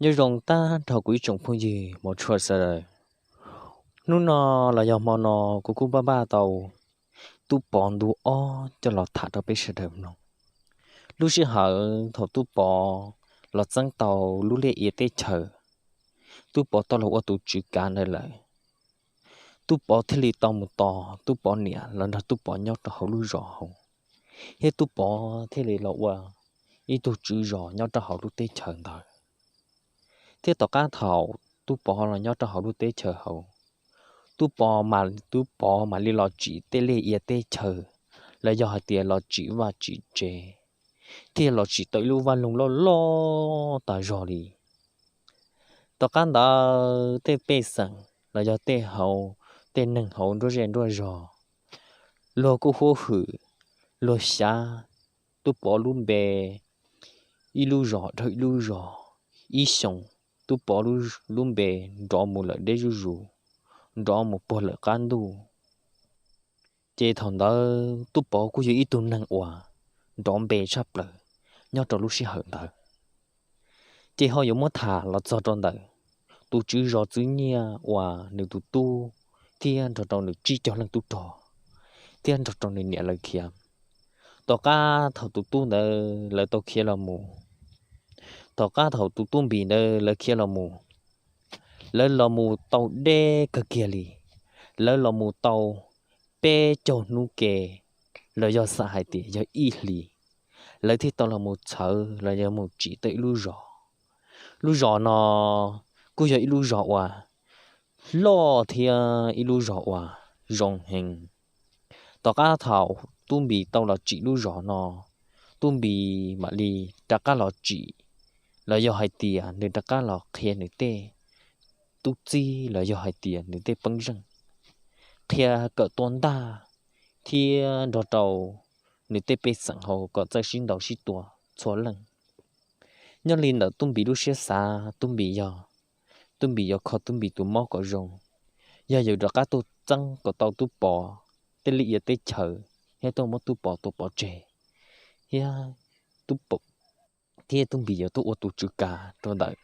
Nyob zoo tag nrho kuv ib tsoom phooj ywg hmov tshua sawv daws. Hnub no los yog hmo no kuv kuj npaj npaj tau Tub Pov ntu ob coj los tham rau peb sawv daws mloog. Lub sij hawm thaum Tub Pov los txeeb tau lub liaj ia teb chaws, Tub Pov tau los ua tus tswv kav ntawd lawm. Tub Pov thiaj li tau mus tos Tub Pov niam los nrog Tub Pov nyob rau hauv lub zos hauv, thiab Tub Pov thiaj li los ua ib tug tswv zos nyob rau hauv lub teb chaws ntawd. Thiab tom qab thaum Tub Pov los nyob rau hauv lub teb chaws hauv, Tub Pov, Tub Pov mam li los tsim tej liaj ia teb chaws, los yog hais tias los tsim vaj tsim tsev, thiab los tsim tau ib lub vaj loog loj loj tas zog li. Tom qab ntawd tej pej xeem los yog tej hauv, tej neeg hauv nruab zej nruab zog, luag kuj huab hwm, luag xyav Tub Pov lub npe, ib lub zos dhau ib lub zos. Ib xyoos Tub Pov lub npe nrov mus lawm deb zuj zus, nrov mus puag lawm qab ntuj. Ces thaum ntawd Tub Pov kuj yog ib tug neeg uas nrov npe tshaj plaws nyob rau lub sij hawm ntawd. Ces ho yuav muab tham los txog rau ntawm tus tswv zos Txwv Nyiaj uas nws tus tub thiab nrog rau nws tsib caug leej tub rog, thiab nrog rau nws niam lawv khiav. Tom qab thaum tus tub ntawd lawv tau khiav los mus, tom qab thaum tus tub Npis ntawd lawv khiav los mus, lawv los mus tau deb kawg kiag li. Lawv los mus tau peb caug hnub ke, los yog xam hais tias yog ib hlis, lawv thiaj tau los mus txhawv los yog mus tsim tau ib lub zos. Lub zos no kuj yog ib lub zos uas loj thiab ib lub zos uas zoo heev. Tom qab thaum Tub Npis tau los tsim lub zos no, Tub Npis mam li rov qab los tsim, los yog hais tias nws rov qab los qhia nws tej tub txib los yog hais tias nws tej peeb zeej, qhia kawm tua ntaj, thiab nrog rau nws tej pej xeem hauv kom txawj sib ntaus sib tua txhua leej. Nyob li ntawm Tub Npis lub siab xav, Tub Npis yog, Tub Npis yuav kho Tub Npis tus mob kom zoo, yog yuav rov qab tuaj txeeb kom tau Tub Pov tej liaj ia teb chaws, thiab tuaj muab Tub Pov tua pov tseg, thiab Tub Pov, thiab Tub Npis yuav tuaj ua tus tswv kav rau ntawm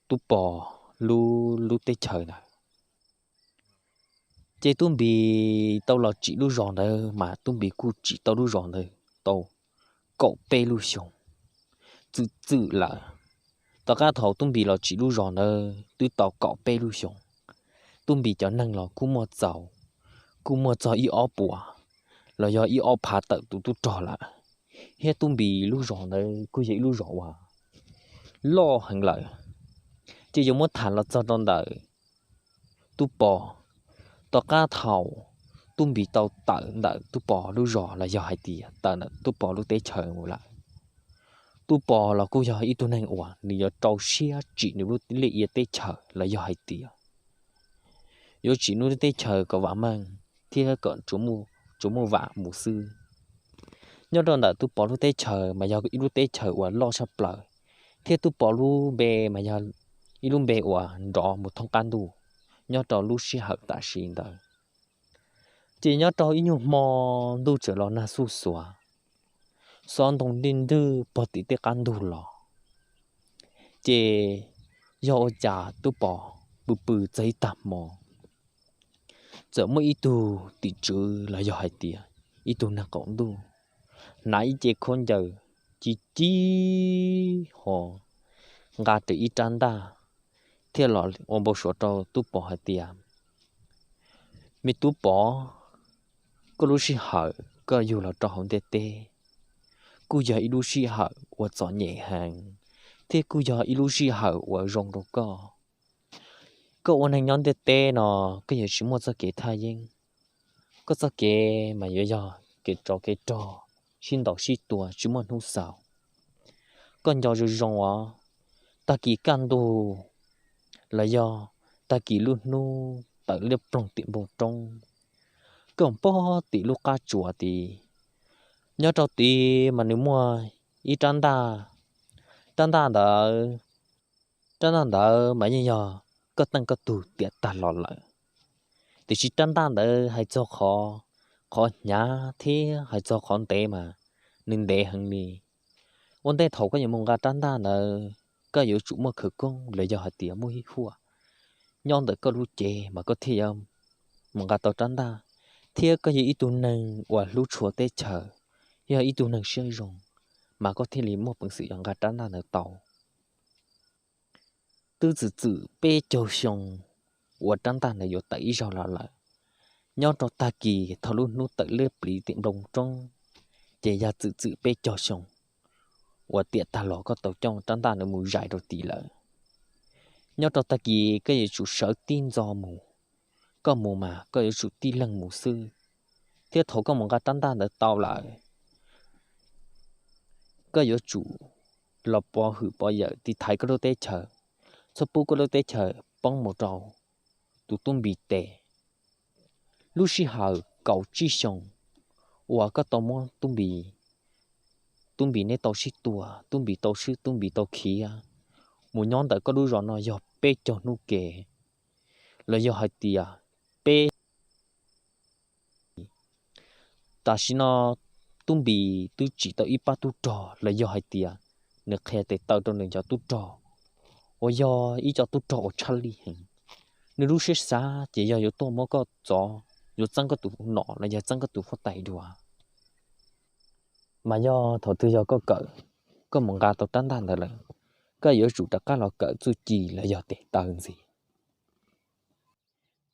Tub Pov lub, lub teb chaws ntawd. Ces Tub Npis tau los tsim lub zos ntawd mas Tub Npis kuj tsim tau lub zos ntawd tau kaum peb lub xyoos txwm txwm lawm. Tom qab thaum Tub Npis los tsim lub zos ntawd twb tau kaum peb lub xyoos, Tub Npis cov neeg los kuj muaj txaus, kuj muaj txog ib ob puas los yog ib ob phav tawm tus tub rog lawm, thiab Tub Npis lub zos ntawd kuj yog ib lub zos uas loj heev lawm. Ces yuav muab tham los txog rau ntawm Tub Pov. Tom qab thaum Tub Npis tau tawm ntawm Tub Pov lub zos los yog hais tias tawm ntawm Tub Pov lub teb chaws mus lawm, Tub Pov los kuj yog ib tug neeg uas nws yuav rau siab tsim nws lub liaj ia teb chaws los yog hais tias yuav tsim nws lub teb chaws kom vam meej thiab kom tsuas muaj vam mus xwb. Nyob rau ntawm Tub Pov lub teb chaws mas yog ib lub teb chaws uas loj tshaj plaws, thiab Tub Pov lub npe mas yog ib lub npe uas nrov mus thoob qab ntuj nyob rau lub sij hawm tam sim ntawd. Ces nyob rau ib nyuag hmo ntuj txawm los nag xuj xuav, xob ntoo ntig ntwg pog tim tej qab ntug los. Ces yog ua cas Tub Pov pw pw txog ib tag hmo, txawm muaj ib tug tim tswv los yog hais tias ib tug neeg qaum ntuj hnav ib ce khaub ncaws ci ci ho nqa rawv ib rab ntaj thiaj los ua npau suav rau Tub Pov hais tias, Me Tub Pov, koj lub sij hawm koj yug los rau hauv ntiaj teb kuj yog ib lub sij hawm uas txom nyem heev, thiab kuj yog ib lub sij hawm uas zoo rau koj. Koj ua neeg nyob ntiaj teb no, koj yuav tsis muaj txoj kev thaj yeeb. Koj txoj kev mas yuav yog kev tsov kev rog, sib ntaus sib tua tsis muaj hnub xaus. Koj nco zoo zoo os, tag kis kaj ntug los yog tag kis lub hnub tawm liab ploog tim npoo roob, koj pog tim lub qab tsuas tid, nyob rau tid mas nws muaj ib rab ntaj. Rab ntaj ntawd, rab ntaj ntawd mas yeej yog koj teej koj tug tiam tag los lawm. Tiam sis rab ntaj ntawd hais txog qhov, qhov hnyav thiab hais txog qhov ntev mas nws ntev heev li. Ua ntej thaum koj yuav mus nqa rab ntaj ntawd, koj yuav tsum muaj khawv koob los yog hais tias muaj ib huaj nyob ntawm koj lub cev mas koj thiaj yuav mus nqa tau rab ntaj, thiab koj yog ib tug neeg uas hlub tshua teb chaws, yog ib tug neeg siab zoo, mas koj thiaj li muaj peev xwm yuav nqa rab ntaj ntawd tau. Twb txwm txwm peb caug xyoo uas rab ntaj ntawd yuav tawm ib zaug los lawm. Nyob rau tag kis thaum lub hnub tawm liab pliv tim npoo roob, ces yog txwm txwm peb caug xyoo uas tiam tag los koj tau coj rab ntaj ntawd mus zais rau tid lawm. Nyob rau tag kis koj yuav tsum sawv tib ntxov mus, koj mus mas koj yuav tsum tib leeg mus xwb, thiab thaum koj mus nqa rab ntaj ntawd tau lawm, koj yuav tsum los pov hwm pov yawm tiv thaiv koj lub teb chaws, txhob pub koj lub teb chaws poob mus rau tus tub Npis tes. Lub sij hawm kaum tsib xyoo uas koj tau muab tub Npis, tub Npis neb tau sib tua, tub Npis tau swb, tub Npis tau khiav, mus nyob ntawm koj lub zos no yog peb caug hnub ke, los yog hais tias peb Tam sim no tub Npis twb tsim tau ib pab tub rog los yog hais tias nws qhia tes taw rau nws cov tub rog uas yog ib co tub rog uas tshaj lij heev. Nws lub siab xav ces yog yuav tuaj muab koj txov, yuav txeeb koj tus nom los yog txeeb koj tus huab tais dua. Mas yog thaum twg yog koj kawm, koj mus nqa tau rab ntaj ntawd lawm, koj yuav tsum rov qab los kawm txuj ci los yog tes taw ntxiv,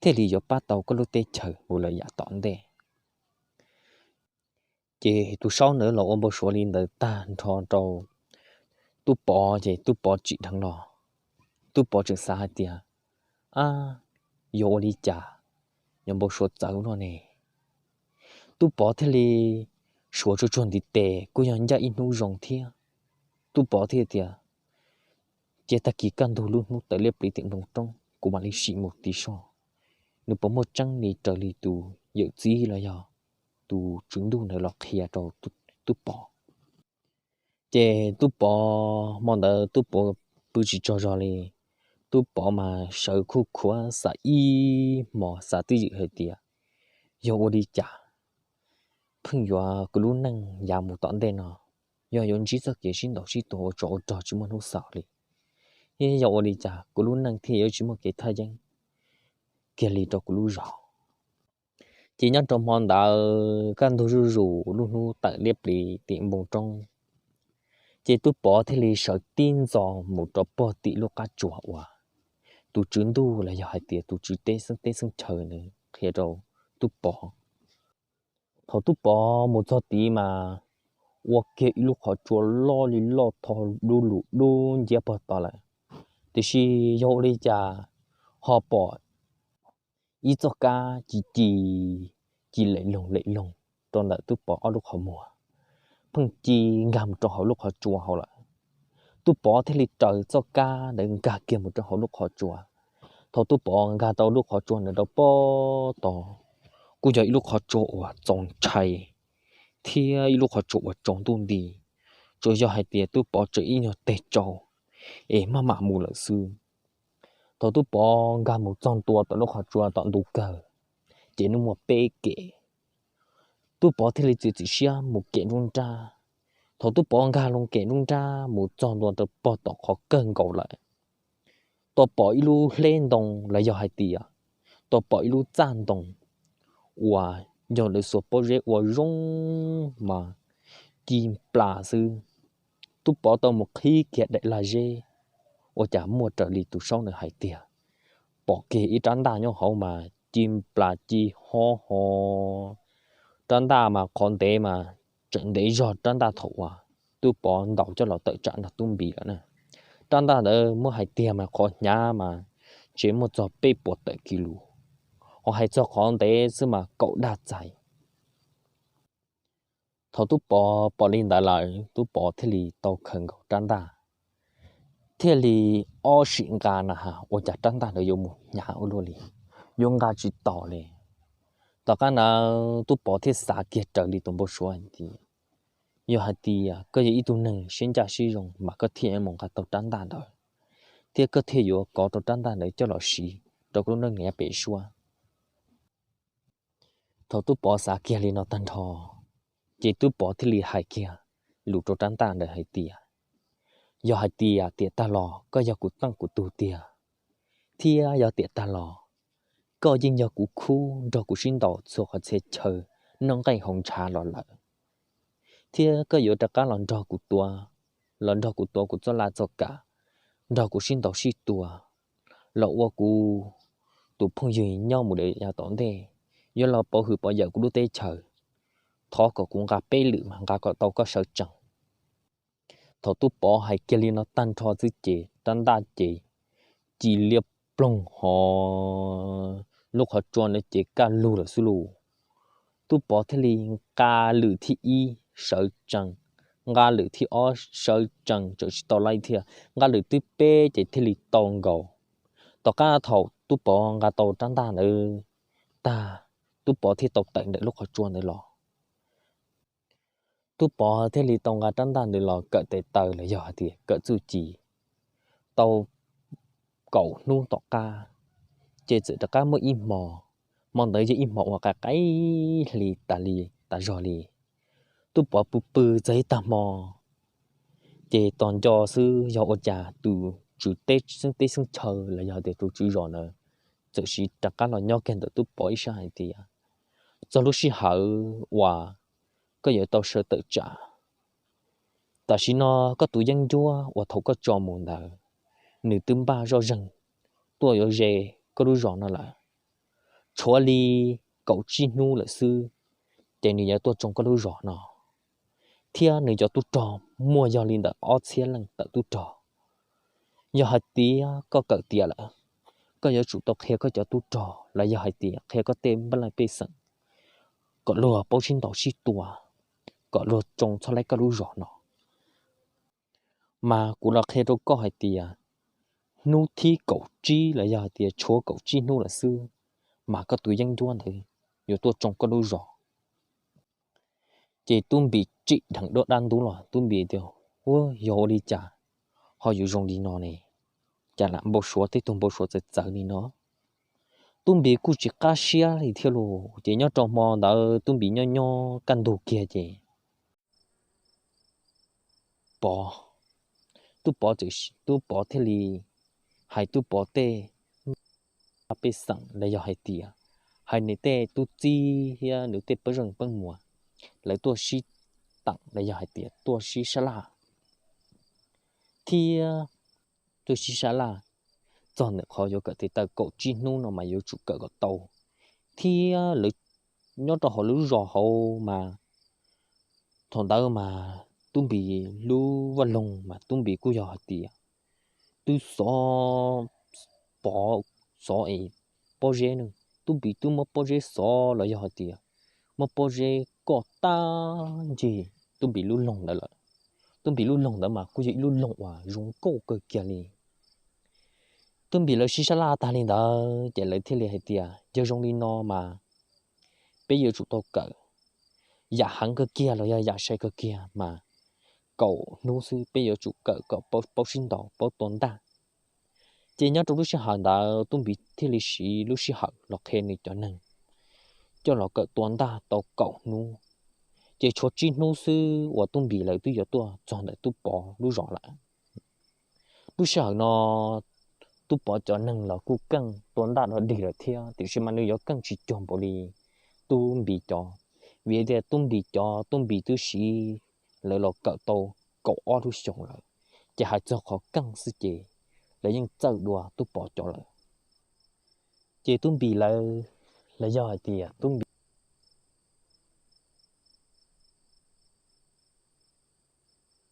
thiaj li yuav pab tau koj lub teb chaws mus lawm yav tom ntej. Ces tus saub ntawd los ua npau suav li ntawd tag nrho rau tub Pov ces tub Pov tsim dheev los. Tub Pov tseem xav hais tias, ab, yog ua li cas, yog npau suav txawv luaj ne. Tub Pov thiaj li suav tsuag tsuag ntiv tes kuj yog ncaj ib hnub zoo thiab. Tub Pov thiaj tias, ces tag kis kaj ntug lub hnub tawm liab pliv tim npoo roob kuv mam li sim mus tiv soj, nws puas muaj tseeb li raws li tus yawm txiv los yog tus tswv ntuj ntawd los qhia rau tub Pov. Ces tub Pov hmo ntawd tub Pov pw tsis tsaug zog li. Tub Pov mas sawv khuj khuav xav ib hmos xav twj ywm hais tias, yog ua li cas pheej yuav kuv lub neej yav mus tom ntej no, yog yuav ntsib txoj kev sib ntaus sib tua ua tsov ua rog tsis muaj hnub xaus li, thiab yog ua li cas kuv lub neej thiaj yuav tsis muaj kev thaj yeeb kiag li rau kuv lub zog. Ces nyob rau hmo ntawd kaj ntug zuj zus lub hnub tawm liab pliv tim npoo roob, ces tub Pov thiaj li sawv tib ntxo mus rau puag tim lub qab tsuas uas tus tswv ntuj los yog hais tias tus tswv teb xeeb teb xeeb chaw nws qhia rau tub Pov. Thaum tub Pov mus txog tid mas ua kiag ib lub qhov tsua loj li loj tho dub lug dub nciab puag tod lawm, tiam sis yog ua li cas ho pom ib txoj kab ci ci, ci lem loog lem loog rau ntawm tub Pov ob lub qhov muag, pheej ci nkag mus rau hauv lub qhov tsua hauv lawm. Tub Pov thiaj li raws txoj kab ntawd nkag kiag mus rau hauv lub qhov tsua. Thaum tub Pov nkag tau lub qhov tsua ntawd rau puag tod, kuj yog ib lub qhov tsua uas txaus ntshai thiab ib lub qhov tsua uas tsaus ntuj nti, tsuas yog hais tias tub Pov tseem ib nyuag teg tsau es maj mam mus lawm xwb. Thaum tub Pov nkag mus txog ntua tom lub qhov tsua tom ntug kawg, ces nws muaj peb kem. Tub Pov thiaj li txiav txim siab mus kem nruab nrab. Thaum tub Pov nkag loo kem nruab nrab mus txog ntua rau puag tom qhov kawg nkaus lawm, tau pom ib lub hleb ntoo los yog hais tias tau pom ib lub txaj ntoo uas yog lawv xuas pob zeb ua zoo mas ci nplas xwb. Tub Pov tau mus qhib kiag daim lag zeb, ua cas muaj raws li tus saub nws hais tiag, pom kiag ib rab ntaj nyob hauv mas ci nplas ci ho ho. Rab ntaj mas qhov ntev mas tseem ntev zog rab ntaj thaum uas tub Pov ntaus coj los tawm tsam nrog tub Npis lawm na. Rab ntaj ntawd muab hais tiag mas qhov hnyav mas tseem muaj txog peb puas tawm kis lus, ho hais txog qhov ntev xwb mas kaum dag txais. Thaum tub Pov pom li ntawd lawm, tub Pov thiaj li tau khaws nkaus rab ntaj, thiaj li ob sim nqa na has ua cas rab ntaj ntawd yuav mus hnyav ua luaj li, yuav nqa tsis taus li. Tom qab ntawd tub Pov thiaj xav kiag raws li tus npau suav hais tias, yog hais tias koj yog ib tug neeg siab ncaj siab zoo mas koj thiaj mus nqa tau rab ntaj ntawd, thiab koj thiaj yuav kov tau rab ntaj ntawd coj los siv rau koj lub neej yav pem suab. Thaum tub Pov xav kiag li no tag nrho, ces tub Pov thiaj li hais kiag lus rau rab ntaj ntawd hais tias, Yog hais tias tiam tag los koj yog kuv teej kuv tug tiag, thiab yog tiam tag los koj yeej yog kuv khub nrog kuv sib ntaus txhua qhov txhia chaw, noj nqaij haus ntshav los lawm, thiab koj yuav rov qab los nrog kuv tuav, los nrog kuv tuav kuv txoj laj txoj kam, nrog kuv sib ntaus sib tua, los ua kuv tus phooj ywg nyob mus rau yav tom ntej, yuav los pov hwm pov yawm kuv lub teb chaws. Thov kom kuv nqa peb lwm mas nqa kom tau koj sawv tsees. Thaum Tub Pov hais kiag li no tag nrho xwb ces rab ntaj ces ci liab ploog hov, lub qhov tsua no ces kaj lug lawm xwb lauj. Tub Pov thiaj li nqa lwm thib ib sawv tsees, nqa lwm thib ob sawv tsees, tseem tsis tau li thiab, nqa lwm thib peb ces thiaj li tau nkaus. Tom qab thaum Tub Pov nqa tau rab ntaj ntawd tag, Tub Pov thiaj tau tawm ntawm lub qhov tsua ntawd los. Tub Pov thiaj li tau nqa rab ntaj ntawd los kawm tes taw los yog hais tias kawm txuj ci tau kaum hnub tom qab, ces txawm rov qab muaj ib hmo, hmo ntawd yog ib hmo uas qaim qaim hli tas li tas zog li. Tub Pov pw pw txog ib tag hmo, ces tos nco xwb yog ua cas tus tswv teb xeeb teb xeeb chaw los yog tias tus tswv zos ntawd txawm sis rov qab los nyob kiag ntawm Tub Pov ib sab hais tias, txog lub sij hawm uas koj yuav tau sawv tawm tsam. Tam sim no koj tus yeeb ncuab uas thaum koj tso mus ntawd, nws twb npaj zoj zeeg tuaj yuav ze koj lub zos no lawm. Tshuav li kaum tsib hnub lawm xwb, ces nws yuav tuaj tsoo koj lub zos no, thiab nws cov tub rog muaj yog li ntawm ob txhiab leej tawm tub rog. Yog hais tias koj kawm tiav lawm, koj yuav tsum tau qhia koj cov tub rog los yog hais tias qhia koj tej npaj laj pej xeem kom luag paub sib ntaus sib tua, kom luag tsoo txhob laib koj lub zos no. Mas kuv los qhia rau koj hais tias hnub thib kaum tsib los yog hais tias tshuav kaum tsib hnub lawm xwb, mas koj tus yeeb ncuab ntawd yuav tuaj tsoo koj lub zos. Ces Tub Npis tsim dheev duab dab ntub los Tub Npis tias, u, yog ua li cas ho yuav zoo li no ne? Cas lam npau suav tej tug npau suav txawv txawv li no? Tub Npis kuj tsis qab siab li thiab los ces nyob rau hmo ntawd Tub Npis nyob nyob kaj ntug kiag ces Pov, Tub Pov txawm, Tub Pov thiaj li hais Tub Pov tej pej xeem los yog hais tias hais nws tej tub txib thiab nws tej pej xeem pej muam, lawv tuaj sib teem los yog hais tias tuaj sib sab laj thiab tuaj sib sab laj txog ntawm qhov yuav kawm tes taw kaum tsib hnub no mas yuav tsum kawm kom tau, thiab lawv nyob rau hauv lub zos hauv mas thaum ntawd mas Tub Npis lub vaj loog mas Tub Npis kuj yog hais tias twb xov, Pov xov es pob zeb ne, Tub Npis twb muab pob zeb xov los yog hais tias muab pob zeb koj tag ncig Tub Npis lub loog ntawd lawm. Tub Npis lub loog ntawd mas kuj yog ib lub loog uas zoo nkauj kawg kiag li. Tub Npis lawv sib sab laj tag li ntawd ces lawv thiaj li hais tias yog zoo li no mas peb yuav tsum tau kawm yam heev kawg kiag los yog yam sai kawg kiag mas kaum hnub xwb peb yuav tsum kawm kom paub sib ntaus paub tua ntaj. Ces nyob rau lub sij hawm ntawd Tub Npis thiaj li siv lub sij hawm los qhia nws cov neeg coj los kawm tua ntaj tau kaum hnub. Ces tshuav tsib hnub xwb uas Tub Npis lawv twb yuav tuaj txog ntawm Tub Pov lub zos lawm. Lub sij hawm no Tub Pov cov neeg los kuj keej tua ntaj dog dig lawm thiab tiam sis mas nws yuav keej tsis cuag npaum li Tub Npis cov, vim tias Tub Npis cov Tub Npis twb siv lawv los kawm tau kaum ob lub xyoos lawm, ces hais txog qhov keej xwb ces lawv yeej txawj dua Tub Pov cov lawm. Ces Tub Npis lawv, los yog hais tias Tub Npis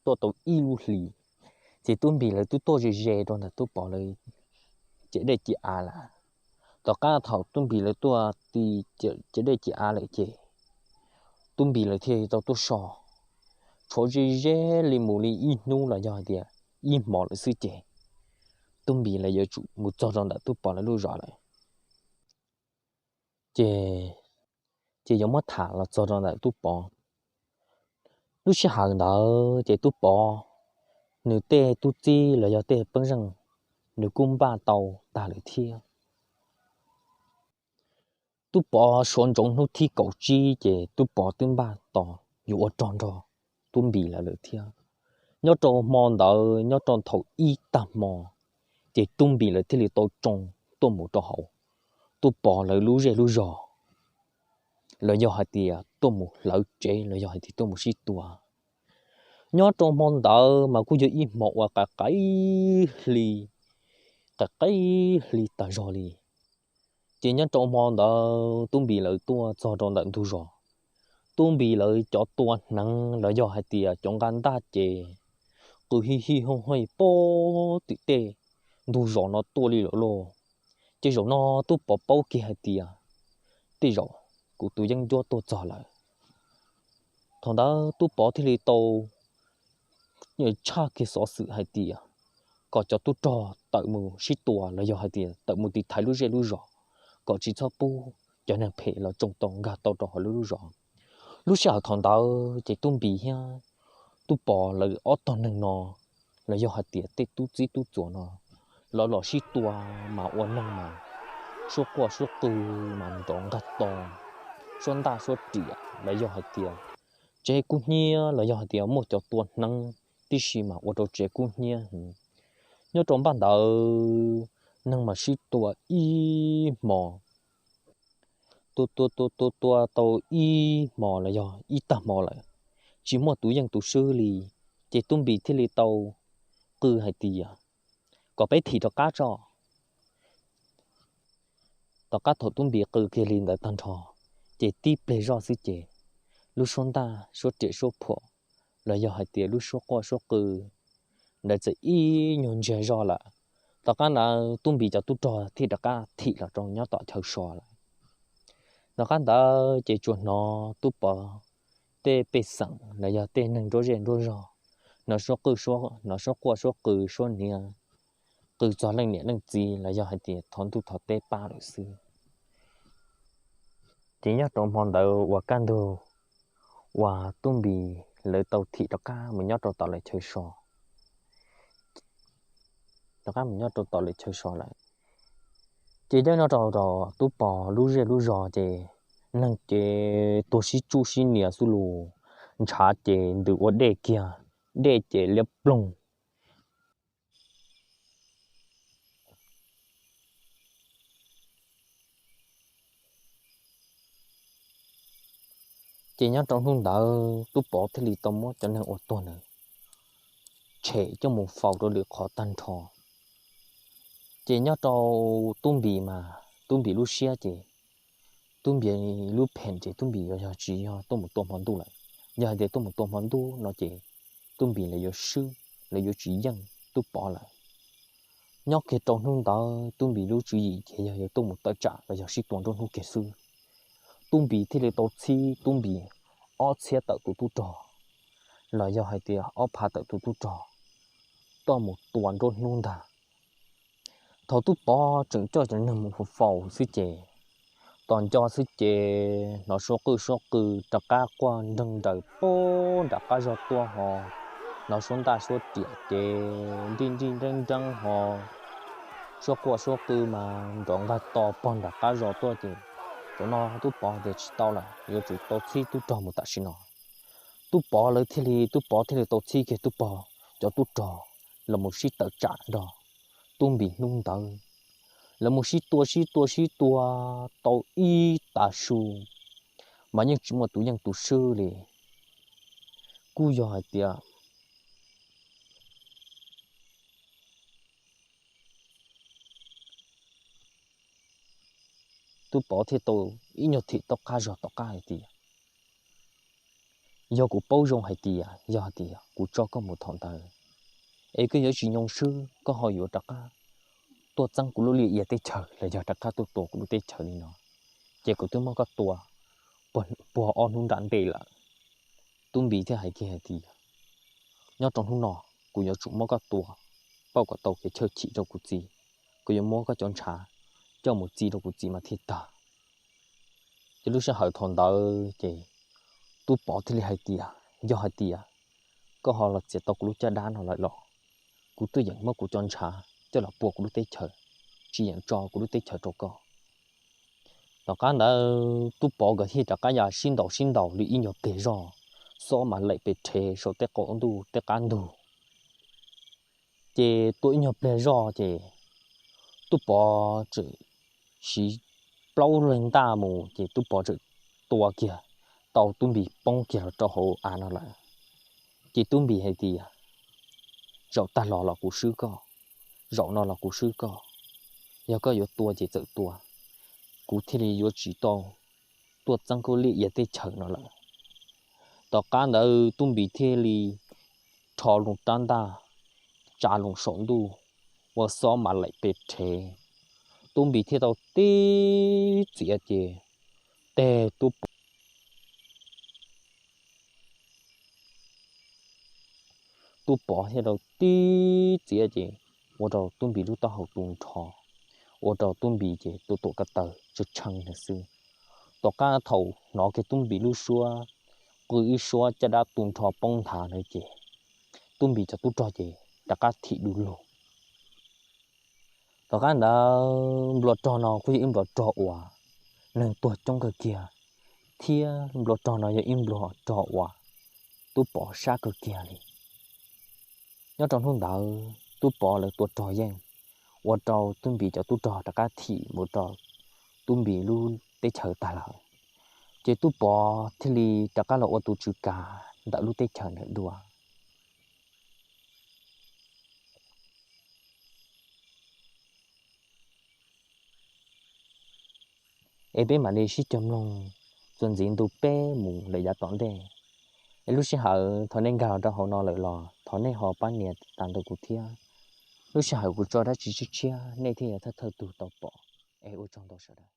tuaj tau ib lub hlis, ces Tub Npis lawv twb tuaj ze ze rau ntawm Tub Pov lawv ciam dej ciam av lawm. Tom qab thaum Tub Npis lawv tuaj ti ciam dej ciam av lawm ces Tub Npis lawv thiaj tau tuaj so, tshuav ze ze li mus li ib hnub los yog hais tias ib hmos lawm xwb ces Tub Npis lawv yuav tsum mus txog rau ntawm Tub Pov lawv lub zos lawm. Ces, ces yuav muab tham los txog rau ntawm Tub Pov. Lub sij hawm ntawd ces Tub Pov, nws tej tub txib los yog tej pej xeem, nws kuj npaj tau tag lawm thiab. Tub Pov suav ntsoov hnub thib kaum tsib ces Tub Pov twb npaj tos yuav ua rog nrog Tub Npis lawv lawm thiab. Nyob rau hmo ntawd, nyob rau thaum ib tag hmo, ces Tub Npis lawv thiaj li tau tsoo tuaj mus rau hauv Tub Pov lawv lub zej lub zog, los yog hais tias tuaj mus hlawv tsev, los yog hais tias tuaj mus sib tua. Nyob rau hmo ntawd mas kuj yog ib hmo uas qaim qaim hli, qaim qaim hli tas zog li. Ces nyob rau hmo ntawd Tub Npis lawv tuaj txog rau ntawm ntug zos, Tub Npis lawv cov tua hneev los yog hais tias cov nqa ntaj ces qw hij hij hooj heej pem tim tej ntug zos no tuaj li lawm lauj. Ces zaum no Tub Pov paub kiag hais tias tej zaum kuv tus yeeb ncuab tuaj txog lawm. Thaum ntawd Tub Pov thiaj li tau tshaj kiag xov xwm hais tias kom cov tub rog tawm mus sib tua los yog hais tias tawm mus tiv thaiv lub zej lub zos, kom tsis txhob pub cov neeg phem los tsoo tau nkag tau rau hauv lub lub zos. Lub sij hawm thaum ntawd ces Tub Npis thiab Tub Pov lawv ob tog neeg no, los yog hais tias tej tub txib tub txuas no, lawv los sib tua mas ua neeg mas suab quaj suab qw mas nrov nqaj to, suab ntaj suab riam los yog hais tias tsev kub hnyiab los yog hais tias muaj cov tua hneev tib si mas ua rau tsev kub hnyiab. Nyob rau npaj ntawd neeg mas sib tua ib hmo, tua tua tua tua tua tau ib hmo los yog ib tag hmo lawm, tsis muaj tus yeej tus swb li. Ces Tub Npis thiaj li tau qw hais tias kom peb thim rov qab tso. Tom qab thaum Tub Npis qw kiag li ntawd tag nrho, ces tib pliag zoj xwb ces lub suab ntaj suab riam suab phuam los yog hais tias lub suab quaj suab qw ntawd txawm ib nyuag ntsiag zog lawm. Tom qab ntawd Tub Npis cov tub rog thiaj rov qab thim los rau nyob tom chaw so lawm. Tom qab ntawd ces tsuas hnov Tub Pov tej pej xeem los yog tej neeg nruab zej nruab zog hnov suab quaj suab qw suab niag, qw txog leej niam leej txiv los yog hais tias thov ntuj thov teb pab lawm xwb. Ces nyob rau hmo ntawd uas kaj ntug uas Tub Npis lawv tau thim rov qab mus nyob rau tom lawv chaw so, rov qab mus nyob rau tom lawv chaw so lawm, ces nyob nyob rau rau Tub Pov lub zej lub zos ces neeg ces tuag sib tsuj sib nias xwb lus, ntshav ces ntws ua dej kiag, dej ces liab ploog. Ces nyob rau hnub ntawd Tub Pov thiaj li tau muab cov neeg uas tuag ntawd tshem coj mus faus rau lwm qhov tag nrho. Ces nyob rau Tub Npis mas Tub Npis lub siab ces Tub Npis lub pheem ces Tub Npis yog tsis yog tuaj mus tua hmo ntuj lawm. Yog hais tias tuaj mus tua hmo ntuj no ces Tub Npis lawv yuav swb, lawv yuav tsis yeej Tub Pov lawm. Nyob kiag rau hnub ntawd Tub Npis lub tswv yim ces yog yuav tuaj mus tawm tsam los yog sib tua nruab hnub kiag xwb. Tub Npis thiaj li tau txhib Tub Npis ob txhiab tawm tus tub rog, los yog hais tias ob phav tawm tus tub rog, tuaj mus tua nruab hnub ntag. Thaum Tub Pov tseem coj cov neeg mus faus xwb ces, tos nco xwb ces hnov suab qwj suab qw rov qab quaj nreeg nraws pem nram qab zog tuaj ho, hnov suab ntaj suab riam ces nrij nrij nreeb nreeb ho, suab quaj suab qw mas nrov nqag to pog nram qab zos tuaj ces, thaum no Tub Pov tias tsis tau lawm, yuav tsum tau txhib tub rog mus tam sim no. Tub Pov lawv thiaj li, Tub Pov thiaj li tau txhib kiag Tub Pov cov tub rog los mus sib tawm tsam nrog Tub Npis hnub ntawd. Lawv mus sib tua sib tua sib tua tau ib tav su mas yeej tsis muaj tus yeej tus swb li. Kuj yog hais tias Tub Pov thiaj tau ib nyuag thim tom qab zog tom qab hais tias, yog kuv paub zoo hais tias yog hais tias kuv tso koj mus thaum ntawd es koj yuav tsis nyoo swb, koj ho yuav rov qab tuaj txeeb kuv lub liaj ia teb chaws los yog rov qab tuaj tua kuv lub teb chaws li no, ces kuv twb muab koj tua puag ob hnub nram ntej lawm. Tub Npis thiaj hais kiag hais tias, nyob rau hnub no kuv yuav tsum muab koj tua, pauj kom tau kev chawj chim rau kuv txiv, kuv yuav muab koj cov ntshav coj mus txi rau kuv txiv mas thiaj tag. Ces lub sij hawm thaum ntawd ces Tub Pov thiaj li hais tias, yog hais tias koj ho los txiav tau kuv lub caj dab no lawm los kuv tuaj yeem muab kuv cov ntshav coj los pua kuv lub teb chaws, tsis yeem tso kuv lub teb chaws rau koj. Tom qab ntawd Tub Pov nkawd thiaj rov qab ya sib ntaus sib ntaus li ib nyuag pliag zog, xob mas laim pes rhe saum tej qaum ntuj tej qab ntug. Ces tua ib nyuag pliag zoj ces Tub Pov txawm siv plaub leeg ntaj mus ces Tub Pov txawm tua kiag tau Tub Npis poob kiag los rau hauv av no lawm. Ces Tub Npis hais tias, zaum tag los los kuv swb koj, zaum no los kuv swb koj, yog koj yuav tua ces txawm tua, kuv thiaj li yuav tsis tau tuaj txeeb khaub lig ia teb chaws no lawm. Tom qab ntawd Tub Npis thiaj li rho loo rab ntaj, tsa loo saum ntuj, ua xob mas laim pes rhev. Tub Npis thiaj tau tib txiav ces teg Tub Pov Tub Pov thiaj tau tib txiav ces ua rau Tub Npis lub taub hau tu nrho, ua rau Tub Npis ces tus tuam ko taw tshee tshee ntawd xwb. Tom qab thaum hnov kiag Tub Npis lub suab qw ib suab caj dab tu nrho poob nthav ntawd ces Tub Npis cov tub rog ces rov qab thim du lug. Tom qab ntawd nplua rog no kuj yog ib nplua rog uas neeg tuag coob kawg kiag, thiab nplua rog no yog ib nplua rog uas Tub Pov sab kawg kiag li. Nyob rau hnub ntawd Tub Pov lawv tua rog yeej, ua rau Tub Npis cov tub rog rov qab thim mus rau Tub Npis lub teb chaws tag lawm, ces Tub Pov thiaj li rov qab los ua tus tswv kav ntawm lub teb chaws ntawd dua. Es peb mam li sib cog mloog txuas ntxiv ntu peb mus lawm yav tom ntej. Es lub sij hawm thaum nej nkag los rau hauv no lawm los thov nej ho pab nias tas ntu kuv thiab. Lub sij hawm kuv tso dab tsi tshiab tshiab nej thiaj yuav thawj thawj tug tau pom. Es ua tsaug ntau sawv daws.